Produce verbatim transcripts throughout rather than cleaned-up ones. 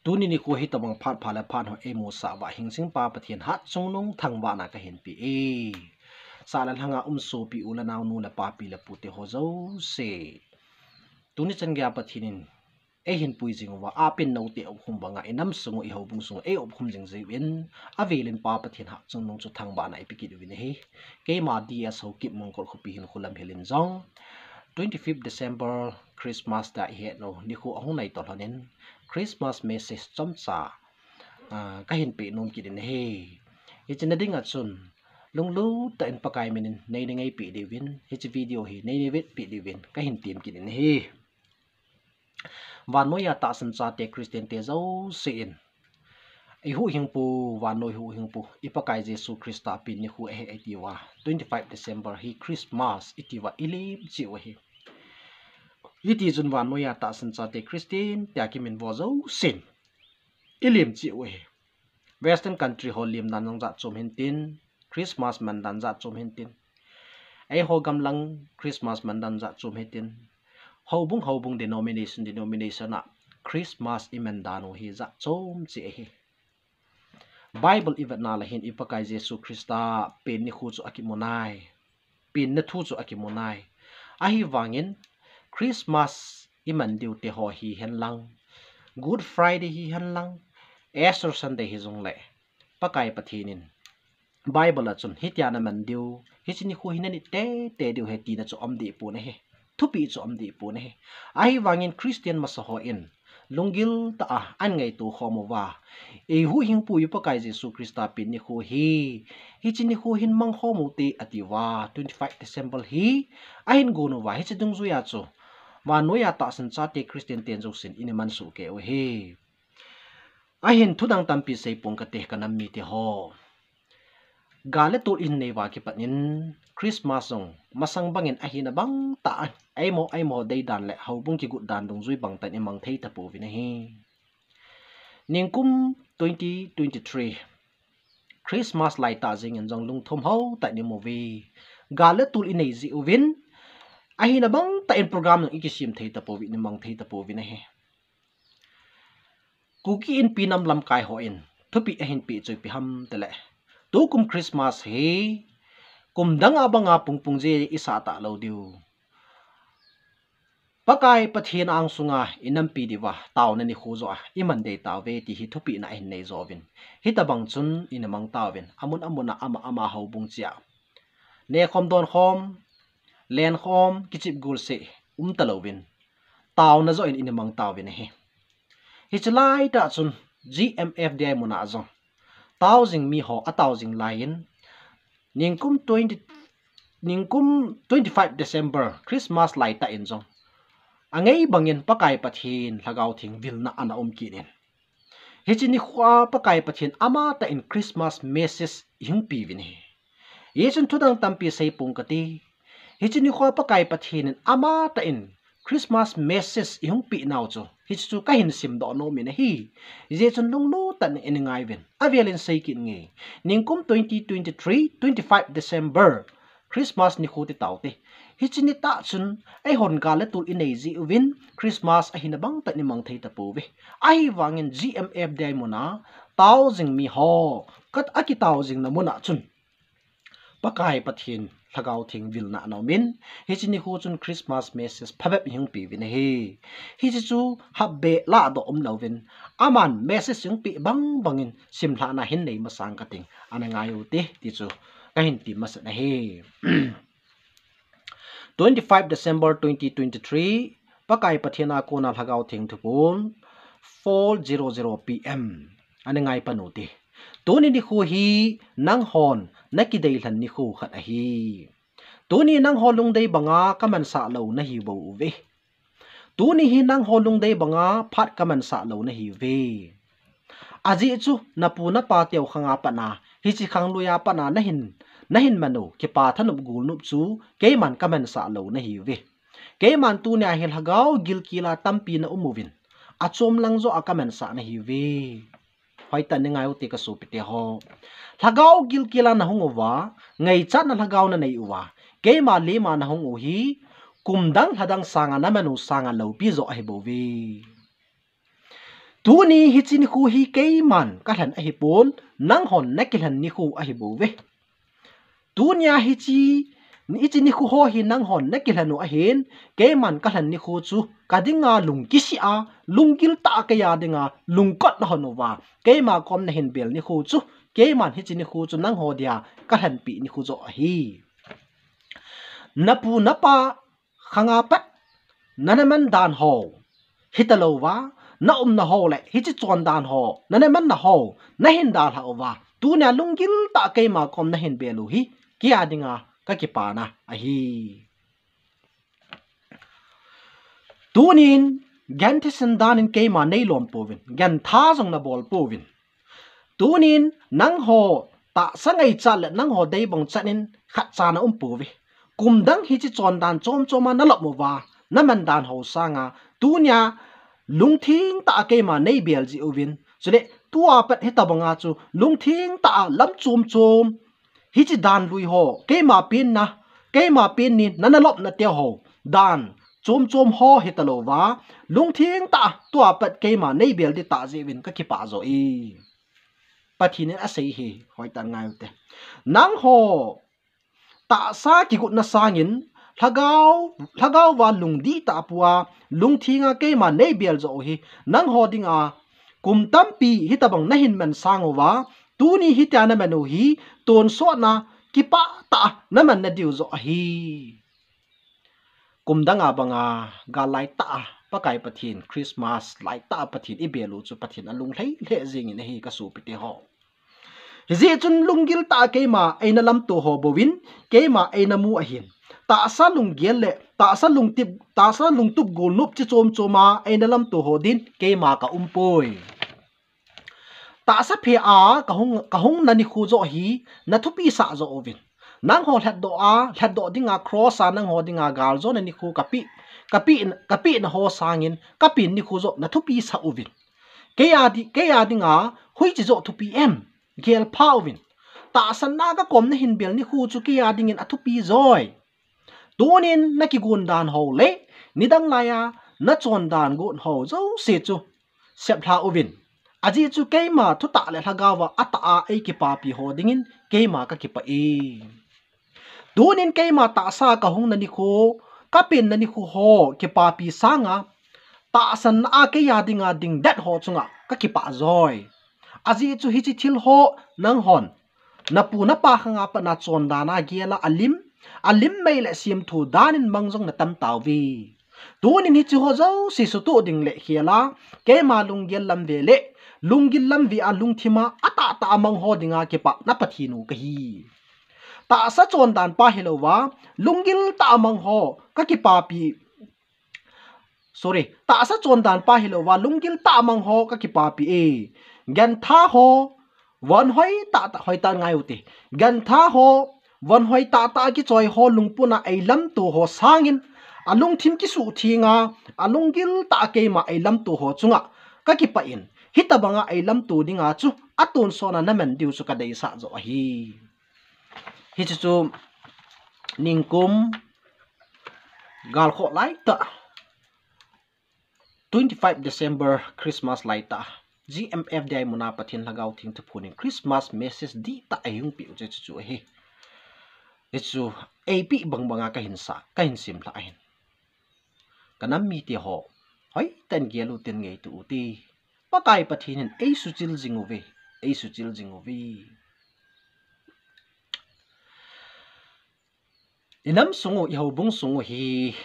Tuni nikho hi tabang phat pha le phat ho eimusah uva hingsing Pa Pathen hatchungnung thangvahna kahin pe e. Sah le lhanga um sopi u le nao, nu le pa, pi le pu te ho jouse. Tuni chan geiya Pathen in eihin pui jing uva, apen noute opkhum banga inam sung u, ihoubung sung u eiopkhum jing jiuvin, avelin Pa Pathen hatchungnung chu thangvahna ipe kit uvin ahi. Keima D S Haokip Mongkol khopi hin khulam hilin jong, twenty fifth December Christmas tia ihet u nikho ahung nai toh lhonin, Christmas message chomcha, ah, kahin pe nom kit in ahi. Hiche na dinga chun, lunglut tah in Pakai minin neina ngaipi diuvin, hiche video hi neina vetpi diuvin kahin tem kit in ahi. Vannoiya tahsan chate Christian te jousen, ihuhhingpu, vannoi huhhingpu, i Pakai Jesu Christa pen nikho ahi itiuva, twenty five December hi Christmas itiuva ilim cheh u ahi. Hitichun vannoiya tahsan chate Christian tia kiminvo jousen ilim cheh u ahi. Western country ho lim dan jong jat chom hintin, Christmas man dan jat chom hintin, eiho gamlang Christmas man dan jat chom hintin, houbung houbung, denomination denomination a Christmas iman dan u hi jat chom cheh ahi. Bible ivetna le hin i Pakai Jesu Christa pen nikho chu akimu nai, penna thu chu akimu nai. Ahivangin Christmas iman diu te ho hihen lang, Good Friday hihen lang, Easter Sunday hijongle, Pakai Pathen in Bible a chun hitia naman diu, hiche nikho hi nanit teitei diu ahi tina chu umdeh pon ahi. Thupeh chu umdeh pon ahi. Ahivangin Christian masa hon lunggil tah a angaito khom uva, ihuhhingpu i Pakai Jesu Christa pen nikho hi, hiche nikho hin mang khom ute atiuva, twenty five December hi ahin gon uva, hiche dungjuiya chu vannoiya tahsan chate Christian ten jousen ina mansuh kei u ahi. Ahin thudang tampi seipong kate kanam mite ho, gal le tol ihin nei uva kipat in, Christmas jong masang bangin ahina bang tah a, eimo eimo deidan le houbung kigot dan dungjui bangtah in imang thei tapouvin ahi. Nikum twenty twenty-three Christmas laitah jengin jong lungthim hou tah in imu uve. Gal le tol inei jeh uvin, ahina bang tah in program jong ikisem thei tapouvin, imang thei tapouvin ahi. Kuki Inpi nam lamkai hon thupeh ahin peh chu ipi ham tile, tukum Christmas hi kum dang a banga pungpung jeh a isah talou diu, Pakai Pathen angsunga inampi diuva taona nikho joh a iman dei tauve ti hi thupehna ahin nei jouvin, hitobang chun ina mang tauvin, amun amun a ama ama houbung cheh a nekhom donkhom, lenkhom, kichep gol seh um talouvin, taona joh in ina mang tauvin ahi. Hiche laitah chun G M F D I mun a jong tao jing miho atao jing laiyin, nikum twenty, nikum twenty five December Christmas laitah in jong, angei bangin Pakai Pathen Lhagao Theng vilna ana um kit in, hiche nikho a Pakai Pathen amatah in Christmas message ihung pe uvin ahi. Hichun thudang tampi seipong kate, hiche nikho a Pakai Pathen in amatah in Christmas message ihung peh nau chu, hiche chu kahin simdoh nom in ahi. Hijeh chun lunglut tah in ina ngai uvin, avel in sei kit inge. Nikum twenty twenty-three, twenty five December, Christmas nikho ti taute. Hiche nitah chun eihon gal le tol inei jeh uvin, Christmas ahina bangtah in imang thei tapouve. Ahivangin G M F D I mun a tao jing miho, khat a kitao jingna mun a chun Pakai Pathen Lhagao Theng vilna ana um in, hiche nikho chun Christmas message phabep ihung pe uvin ahi. Hiche chu hapbeh lahdoh umlouvin, aman message ihung peh bang bangin simlhahna hin nei masang kating, ana ngai ute ti chu kahin ti masat ahi. Twenty five December twenty twenty-three, Pakai Pathen a kona Lhagao Theng thuphon, four zero zero P M, ana ngai pan ute. Tuni nikho hi nanghon nakidei lhan nikho khat ahi. Tuni nangho lungdei banga kamansah lou nahi bou uve. Tuni hi nangho lungdei banga phat kamansah lou nahi uve. Ajeh chu napu napa teu khanga pat a, hiche khanglui a pat a nahin, nahin man u kipa thanop golnop chu keiman kamansah lou nahi uve. Keiman tunia hi lhagao gilkel a tampi na um uvin, achom lang joh a kamansah nahi uve. Hoitah in ngai ute kasopite ho. Lhagao gilkel a nahung uva, ngaichatna lhagao nanei uva, keima lema nahung u hi, kum dang lha dang sanga naman u sanga loupi joh ahi bouve. Tuni hiche nikho hi keiman kalhen ahipon, nanghon nakilhen nikho ahibouve. Tunia hiche, hiche nikho ho hi nanghon nakilhen u ahin, keiman kalhen nikho chu kadinga lungkisih a, lunggil tah a keiya dinga lungkot nahon uva, keima kom nahin bel nikho chu, keiman hiche nikho chu nangho dia kalhenpeh nikho joh ahi. Napu napa khanga pat nana man dan ho hitalouva, naumna ho le hiche chondan ho nana manna ho nahin dalhah uva, tunia lunggil tah a keima kom nahin bel u hi keiya dinga kakipana ahi. Tunin genthisan danin keima neilom pouvin, gentha jong nabol pouvin. Tunin nangho tahsa ngaichat le nangho deibang chat in khatcha naum pouve. Kumdang hiche chondan chomchom a nalop uva, naman dan ho sanga, tunia lungtheng tah a keima neibel jeh uvin, chule tua pat hitabanga chu lungtheng tah a lam chomchom, hiche dan lui ho, keima penna, keima pennin nana lopna teho, dan chomchom ho hitalouva, lungtheng tah a tua pat keima neibel ding tah jeh uvin kakipah joh e. Pathen in asei hi, hoitah in ngai ute. Nangho tahsa kigotna sangin, lhagao, lhagao va lungdih tah a pua, lungthenga keima neibel joh u hi, nangho dinga kum tampi hitabang nahin man sang uva, tuni hitia naman u hi, tonsot na kipah tah a naman nadiu joh ahi. Kumdanga banga gal laitah a Pakai Pathen, Christmas laitah a Pathen ibel u chu Pathen alunglhai lheh jengin ahi, kasopite ho. Hijeh chun lunggil tah a keima eina lamto ho bouvin, keima eina mu ahin. Tahsa lunggel le tahsa lungtup, tahsa lungtup golnop chi chomchom a eina lamto ho din keima kaumpoi. Tahsa phe a kahung, kahungna nikho joh hi nathupisah joh uvin. Nangho lhatdoh a, lhatdoh dinga cross a nangho dinga galjona nikho kapeh, kapeh, kapehna ho sangin kapen nikho joh nathupisah uvin. Keiya di, keiya dinga hoiche joh thupi em, gelpha uvin. Tahsanna kakom nahin bel nikho chu keiya dingin athupi joi. Tunin nakigon dan ho le nidang laiya nachondan got ho jouse chu seplha uvin. Ajeh chu keima thutah le lhagao va atah a eikipapi ho dingin keima kakipah e. Tunin keima tahsa kahungna nikho, kapenna nikho ho kipapi sanga, tahsanna a keiya dinga dingdet ho chunga kakipah joi. Ajeh chu hiche thil ho nanghon napu napa khanga pat nachondan a gel a alim, alim mei le semthu danin mang jong natam tauve. Tunin hiche ho jouse sutoh ding le khel a, keima lunggel lam ve le lunggil lam ve a lungthim a atahtah a mang ho dinga kipana Pathen u kahi. Tahsa chondan pa hilouva, lunggil tah a mang ho kakipapi. Sorry, tahsa chondan pa hilouva, lunggil tah a mang ho kakipapi e. Gentha ho, von hoitah tah, hoitah in ngai ute. Gentha ho, von hoitah tah a kichoi ho lungput a eilamto ho sangin, alungthim kisuhtheng a, alunggil tah a keima eilamto ho chunga kakipah in, hitabanga eilamto dinga chu atonsot a naman diu chu kadeisah joh ahi. Hiche chu ningkum galkhoh laitah, twenty five December, Christmas laitah, G M F D I muna Pathen Lhagao Theng thuphon in Christmas message dihtah eihung peh u chu hiche chu ahi. Hichu eipeh bangbanga kahin sa, kahin simlhah ahin. Kanam mite ho, hoitah in gel ute, ngaito ute. Pakai Pathen in eisuchil jing uve, eisuchil jing uve. Inam sung u, ihoubung sung u hi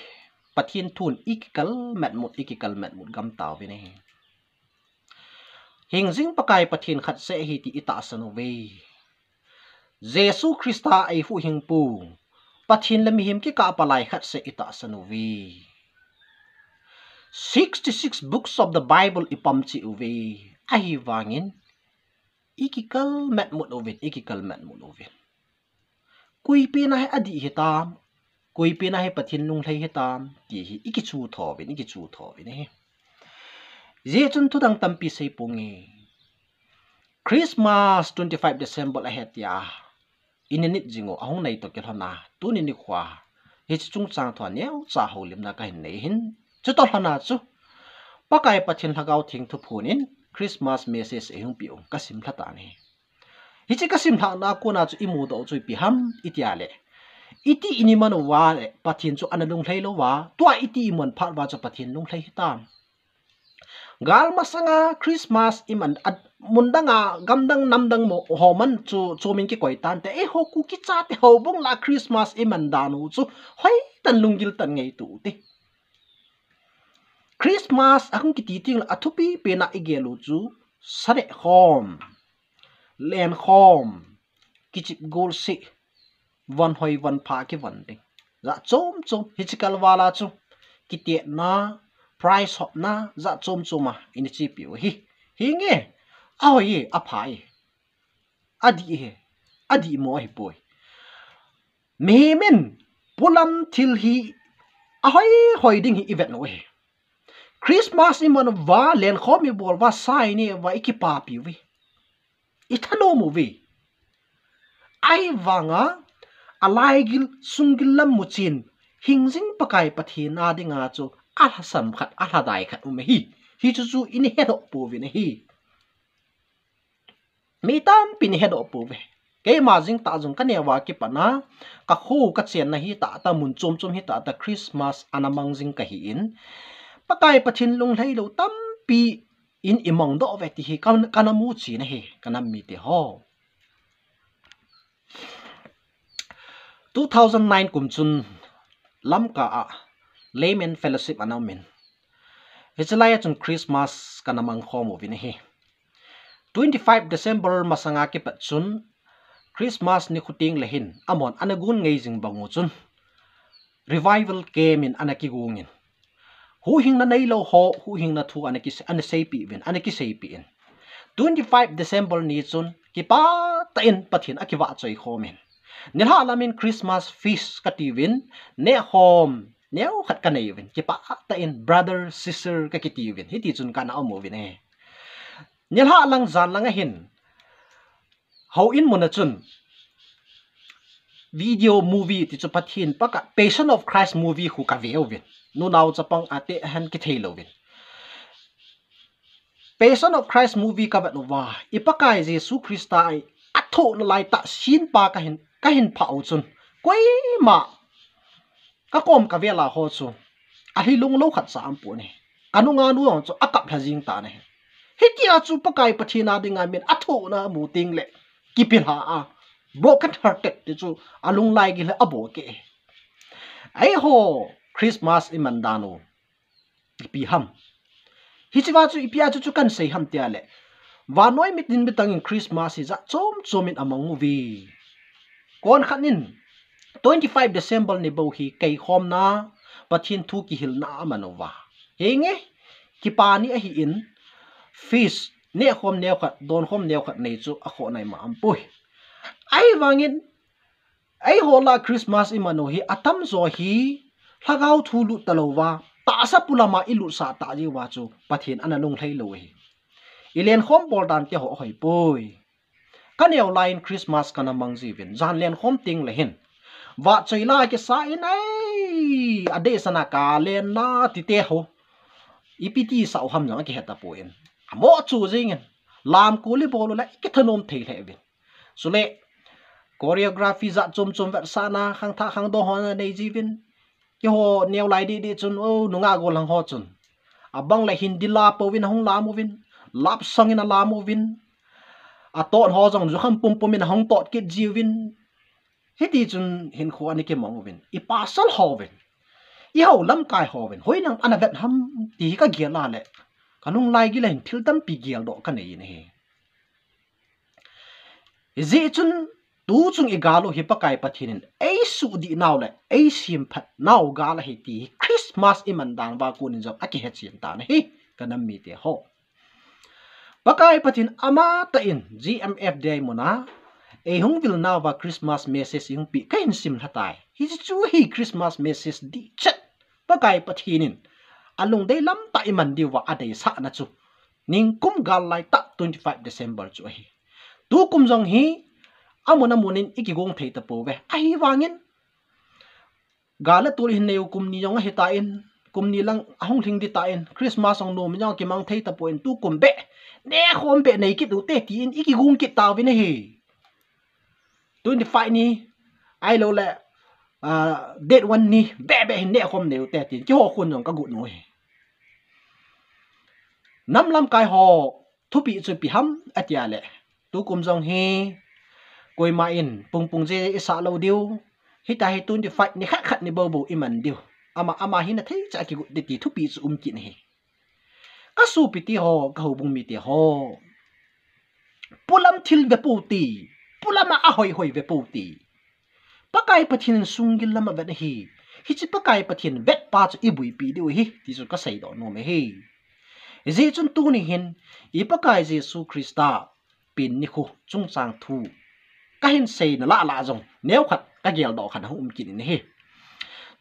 Pathen thun ikikal metmut, ikikal metmut gam tauvin ahi. Hingjing Pakai Pathen khat seh ahi ti itahsan uve. Jesu Christa eihuhhingpu, Pathen le mihem kikah palai khat seh itahsan uve. Sixty six books of the Bible ipamcheh uve. Ahivangin ikikal metmut uvin, ikikal metmut uvin. Koi pen a hi adih hitam, koi pen a hi Pathen lunglhai hitam, ti hi ikichu thouvin, ikichu thouvin ahi. Hijeh chun thudang tampi seiponge. Christmas twenty five December ahi tia init jing u ahung nai toh kilhona, tuni nikhoa hiche chungchang thua neocha houlimna kahin nei ahin. Chutoh lhona chu Pakai Pathen Lhagao Theng thuphon in Christmas message eihung peh u kasim lha tan ahi. Hiche kasim lhahna a kona chu imudoh u chu ipi ham itia le, iti in iman uva le Pathen chu ana lunglhai louva, tua iti iman phat uva chu Pathen lunglhai hitam. Gal masanga Christmas iman, mun danga, gamdang namdang mo ho man chu chomin kikoi tante, eiho Kuki chate houbung la Christmas iman dan u chu hoitah in lunggil tah in ngaito u hite. Christmas ahung kiti tengle athupi pena igel u chu sa nehkhom, lenkhom, kichep gol seh, von hoi von pha kivon ding, jat chom chom, hiche kal val a chu kitetna, prize hopna jat chom chom a ina chepi u ahi. Hinge, ahoi e, apha e, adih e, adih mo ahipoi. Mihem in polam thil hi ahoi hoi ding hi ivet u ahi. Christmas iman uva, lenkhom ibol uva, sa ine uva, ikipapi uve, ithanom uve. Ahivanga alaigil sunggil lam muchen hingjing Pakai Pathen a dinga chu alhasam khat, alhadai khat um ahi. Hichu chu ina hedoh pouvin ahi. Mi tampin ihedoh pouve. Keima jingtah jong kaneo a kipat a, kakho kachenna hi tahtah, mun chom chom hi tahtah Christmas ana mang jing kahin, Pakai Pathen lunglhai lou tampi in imangdoh uve ti hi ka, kana muchen ahi, kanam mite ho. Two thousand nine kum chun Lamka a Laymen Fellowship ana umin, hiche lai a chun Christmas kana mangkhom uvin ahi. Twenty five December masanga kipat chun Christmas nikho tengle hin amahon ana gon ngei jing bang u chun revival camp in ana kigongin, huhhingna neilou ho huhhingna thu ana ki, ana seipeh uvin, ana kiseipeh in, twenty five December ni chun kipah tah in Pathen akivahchoi khomin, nilhah lamin Christmas feast katiuvin, nehkhom neokhat kanei uvin, kipah tah in brother sister kakitiuvin, hiti chun kana um uvin ahi. Nilhah lang jan lang ahin, houin mun a chun video movie ti chu Pathen, Pakai, Passion of Christ movie khu kave uvin, nunao chapang ate ahin kithei louvin, Passion of Christ movie kavet uva, i Pakai Jesu Christa athohna laitah scene pa kahin, kahin phah u chun, koima kakom kavel a ho chu alhi lunglou khat cha aumpoi. Kanunga nu jong chu akap lha jing tan ahi. Hitia chu Pakai Pathen a dinga min athohna amu tengle kipilha a, broken hearted ti chu, alunglai gil hi abohkeh e. Eiho Christmas iman dan u ipi ham? Hichea chu ipi a chu chu kahin sei ham tia le, vannoi mitin mitangin Christmas hi jat chom chomin amang uve. Konkhat in twenty five December ni bou hi keikhomna, Pathen thu kihilna aman uva, hinge, kipani ahin, feast, nehkhom neokhat, donkhom neokhat nei chu akhoh naima aumpoi. Ahivangin eiho lah Christmas iman u hi atamjo hi lhagao thu lut talouva, tahsa polama ilutsah tah jiuva chu Pathen ana lunglhai lou ahi. Ilenkhom bol dan te ho ahoipoi. Kaneo laiyin Christmas kana mang jiuvin, jan lenkhom tengle hin vahchoi la kisa in, ai, adehset a kalen na tite ho, ipi tisah u ham jong akihe tapon, amoh chu jengin, lamkol ibol u le ikithanom thei lheh uvin. Chule choreography jat chom chom vetsahna khangthah khangdong ho anei jiuvin, keiho neolai didi chun, o, nungah gollhang ho chun, abang le Hindi la pouvin ahung lam uvin, love song in alam uvin, atot ho jong jukham pumpum in ahung tot kit jiuvin, hiti chun hinkho ana kimang uvin, i pastor hovin, ihou lamkai hovin hoilang ana vet ham ti hi kagel a le, kanunglai gil a hin thil tampi geldoh kanei in ahi. Hijeh chun tuchung igal u hi Pakai Pathen in eisuhdih nau le eisemphat nau gal ahi ti hi Christmas iman dan uva konin jong akihechen tan ahi, kanam mite ho. Pakai Pathen amatah in G M F D I mun a eihung vil nauva Christmas message ihung peh kahin sim lha tai. Hiche chu hi Christmas message dihchet, Pakai Pathen in alungdei lamtah iman diuva adeisahna chu ningkum gal laitah twenty five December chu ahi. Tukum jong hi amun amun in ikigong thei tapouve. Ahivangin gal le tol ihin nei u kum ni jong ahitan, kum ni lang ahung lhing ding tan, Christmas hung nom in jong kimang thei tapon, tukum beh nekhom beh nei kit u te tin i kigung kit tauvin ahi. Twenty-five ni, ahilouleh, ah, date one ni beh beh hin nekhom nei u te tin kiho khun jong ka got u ahi. Nam lamkai ho thupi chu ipi ham atia leh, tukum jong hi koima in pungpung jeh jeh i sah lou diu, hitia hi twenty-five ni khat khat ni bou bou i man diu, ama ama hina thei cha kigot ding ti thupi chu um kit ahi. Ka sopi teho, ka houbung mite ho, polam thil ve pou te, polam a ahoi hoi ve pou te. Pakai Pathen in sunggil lam avet ahi. Hiche Pakai Pathen vetpa chu i boipi diu ahi ti chu ka seidoh nom e. Hijeh chun tuni hin i Pakai Jesu Christa pen nikho chungchang thu ka hin seina lah lah jong neokhat ka geldoh khat hung um kit in ahi.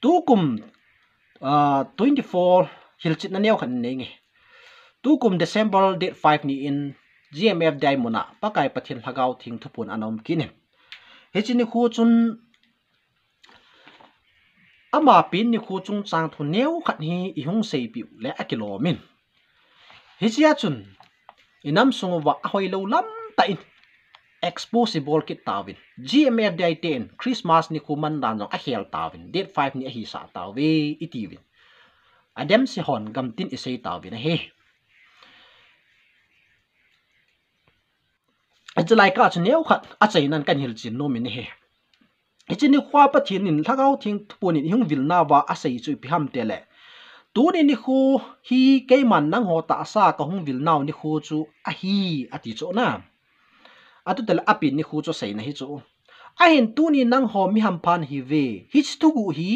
Tukum, ah, twenty-four hilchetna neokhat nei nge. Tukum December date five ni in G M F D I muna Pakai Pathen Lhagao Theng thuphon ana um kit in, hiche nikho chun ama pen nikho chungchang thu neokhat hi i hung seipeh u le akilom in. Hichea chun i nam sung uva ahoilou lam tah in expose i bol kit tauvin, G M F D I ten Christmas nikho man dan jong akhel tauvin, date five ni ahisah tauve i tiuvin, adem se hon gamtin i sei tauvin ahi. Hiche lai kah chu neokhat achainan kan hilchen nom in ahi. Hiche nikho a Pathen in Lhagao Theng thuphon in i hung vilna uva asei chu ipi ham ti leh, tuni nikho hi keiman nangho tahsa ka hung vilnau nikho chu ahi, ati chu na. Atu tile apen nikho chu aseina hi chu. Ahin tuni nangho mi hampha nahiuve. Hiche thuguh hi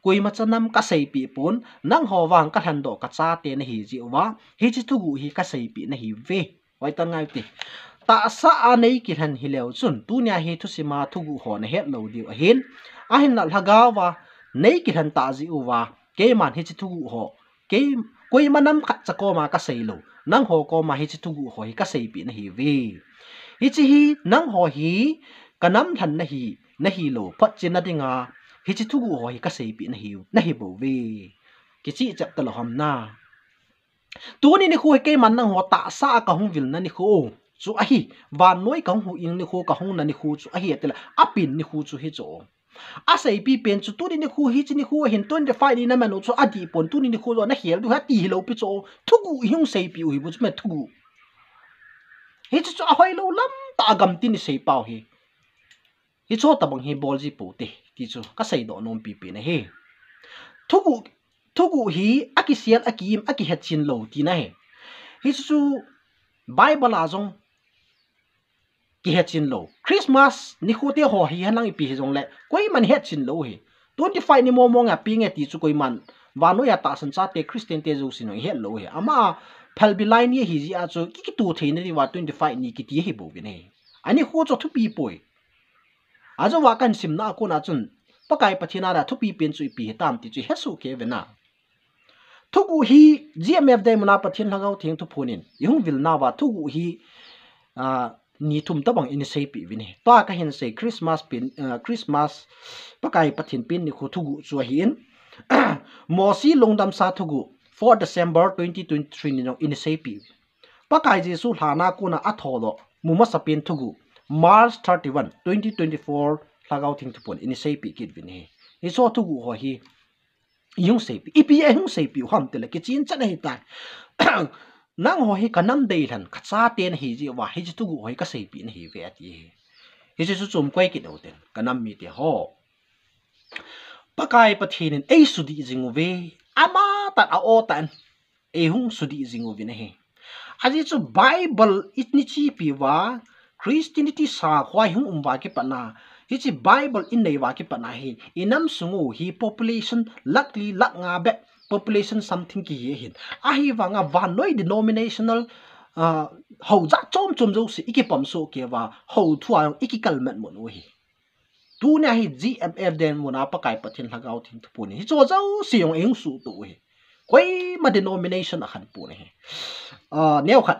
koima cha nam ka seipeh pon, nangho vang ka lhendoh ka chate nahi jeh uva hiche thuguh hi ka seipeh nahiuve. Hoitah ngai u te. Tahsa a nei kilhen hileu chun, tunia hi thusim a thuguh ho nahet lou diu ahin. Ahinla Lhagao a nei kilhen tah jeh uva, keiman hiche thuguh ho, kei, koima nam khat cha koma ka sei lou, nangho koma hiche thuguh ho hi ka seipeh nahiuve. Hiche hi nangho hi ka nam lhen nahi, nahilou photchetna dinga hiche thuguh ho hi ka seipeh nahi, nahi bouve. Kichih chep talou ham na. Tuni nikho hi keiman nangho tahsa a ka hung vilna nikho chu ahi, vannoi ka hung huhhing nikho, ka hungna nikho chu ahi, atile apen nikho chu hichu. Aseipi pen chu tuni nikho, hiche nikho ahin twenty-five ni naman u chu adih pon, tuni nikho chu nakhel diu ahi ati hilou pi chu. Thuguh i hung seipeh u hi bou chu me thuguh. Hichu chu ahoilou lam tah a gamtin i seipau hi. Hichu tobang hi bol ji pou te ti chu ka seidoh nom pipi na ahi. Thuguh, thuguh hi akisel, akim, akihetchen lou tina ahi. Hichu chu Bible a jong kihetchen lou. Christmas nikho te ho hi henlang ipi hijongle koiman hetchen lou ahi. Twenty-five ni momo nga pi nge ti chu koiman, vannoi a tahsan chate Christian te jousen jong ihet lou ahi. Ama phalbi lai ni ahi jeh a chu ki, kitoh theina diuva twenty-five ni kiti ahi bouvin ahi. Anikho chu thupi poi. Ajouva kahin simna a kona chun Pakai Pathen a dia thupi pen chu ipi hitam ti chu ihesoh kei uvin a. Thuguh hi G M F D I muna Pathen Lhagao Theng thuphon in i hung vilna uva thuguh hi, ah, ni thum tobang in i seipeh uvin ahi. Tua kahin sei Christmas pen, ah, Christmas, Pakai Pathen pen nikho thuguh chu ahin, Mosi lungdamsa thuguh, four December twenty twenty-three ni jong in i seipeh uvin. Pakai Jesu lhana kona athodoh, mu masapen thuguh, March thirty-one, twenty twenty-four, Lhagao Theng thuphon in i seipeh kit uvin ahi. Hiche thuguh ho hi i hung seipeh, ipi a i hung seipeh u ham tile kichen chan ahitai. Nangho hi ka nam deilhen, ka chate nahi jeh uva hiche thuguh ho hi ka seipeh nahiuve ati ahi. Hiche chu chom koi kit u ten, ka nam mite ho. Pakai Pathen in eisudih jing uve, amatah a o tah in eihung sudih jing uvin ahi. Ajeh chu Bible i, i chepi uva, Christianity sakho a i hung um uva kipat na, hiche Bible i nei uva kipat na hi, i nam sung u hi population lakh li lakh nga bep, population something kihi ahin. Ahivanga vannoi denominational, ah, hou jat chom chom jouse i kipom soh kei uva, hou thua i kikal mat mun u ahi. Tunia hi G M F D I muna Pakai Pathen Lhagao Theng thuphon in hiche jouse jong eihung suhtoh u ahi. Koima denomination akhen pon ahi. Ah, neokhat.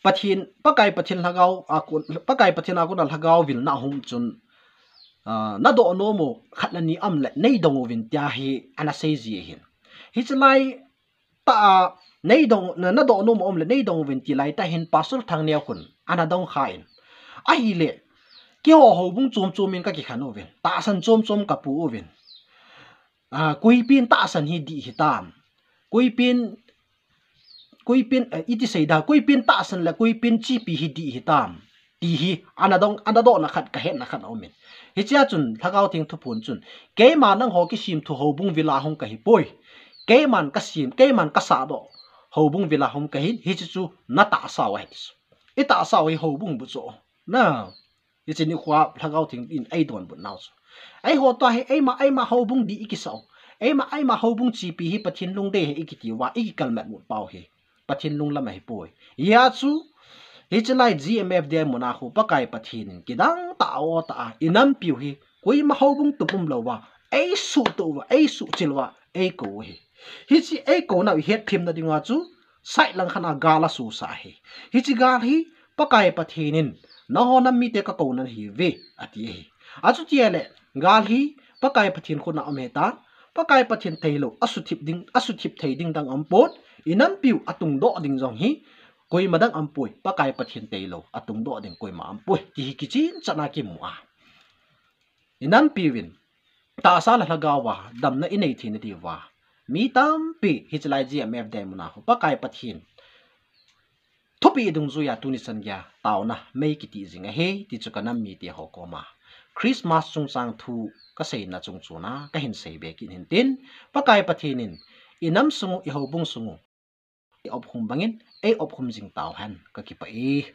Pathen, Pakai Pathen Lhagao a kon, Pakai Pathen a kona Lhagao vilna ahung chun, ah, nadoh nom u khat le ni aum le neidong uvin tia hi ana seiji ahin. Hiche laitah a neidong, na, nadoh nom u aum le neidong uvin ti laitah hin Pastor Thangneo khun ana dongkha in, ahile, keiho houbung chom chom in kakikhen uvin, tahsan chom chom kapu uvin, ah, koipen tahsan hi dih hitam, koipen, koipen, eh, iti seida, koipen tahsan le koipen chepi hi dih hitam, ti hi ana dong, ana dohna khat, kahetna khat aumin. Hichea chun Lhagao Theng thuphon chun, keima nangho kisemthu houbung vil a hung kahipoi. Keiman kasem, keiman kasahdoh houbung vil a hung kahin, hiche chu natahsau ahi ti chu. Itahsau hi houbung bu chu. Na, hiche nikhoa Lhagao Theng in eidonbut nau chu, eiho tua hi eima, eima houbung dih ikisah u, eima, eima houbung chepi hi Pathen lungdei ahi ikiti uva ikikalmat mut pau hi Pathen lunglam ahipoi. Hijeh chun, hiche lai GMFDI muna khu Pakai Pathen in kidang tah a o tah a, inampiu hi koima houbung tup umlouva, eisuhtoh uva, eisuhchil uva eikou u ahi. Hiche eikou nau ihetthemna dinguva chu, side lang khat a gal asusah ahi. Hiche gal hi Pakai Pathen in, nangho nam mite kakouna nahiuve, ati ahi. Achuti ahile, gal hi Pakai Pathen khut a um ahitan, Pakai Pathen tailou asuthip ding, asuthip thei ding dang aumpon, inampiu atungdoh ding jong hi koima dang aumpoi, Pakai Pathen tailou atungdoh ding koima aumpoi, ti hi kichen chan a kimu a. Inampiuvin tahsa le lhagao a damna inei theina diuva, mi tampi hiche lai GMFDI muna khu Pakai Pathen thupeh idungjuia tuni chan geiya taona mei kitih jing ahi, ti chu kanam mite ho koma Christmas chungchang thu kaseina chung chuna kahin seibe kit hintin, Pakai Pathen in inam sung u, ihoubung sung u eiopkhum bangin eiopkhum jing tauhen, kakipah e.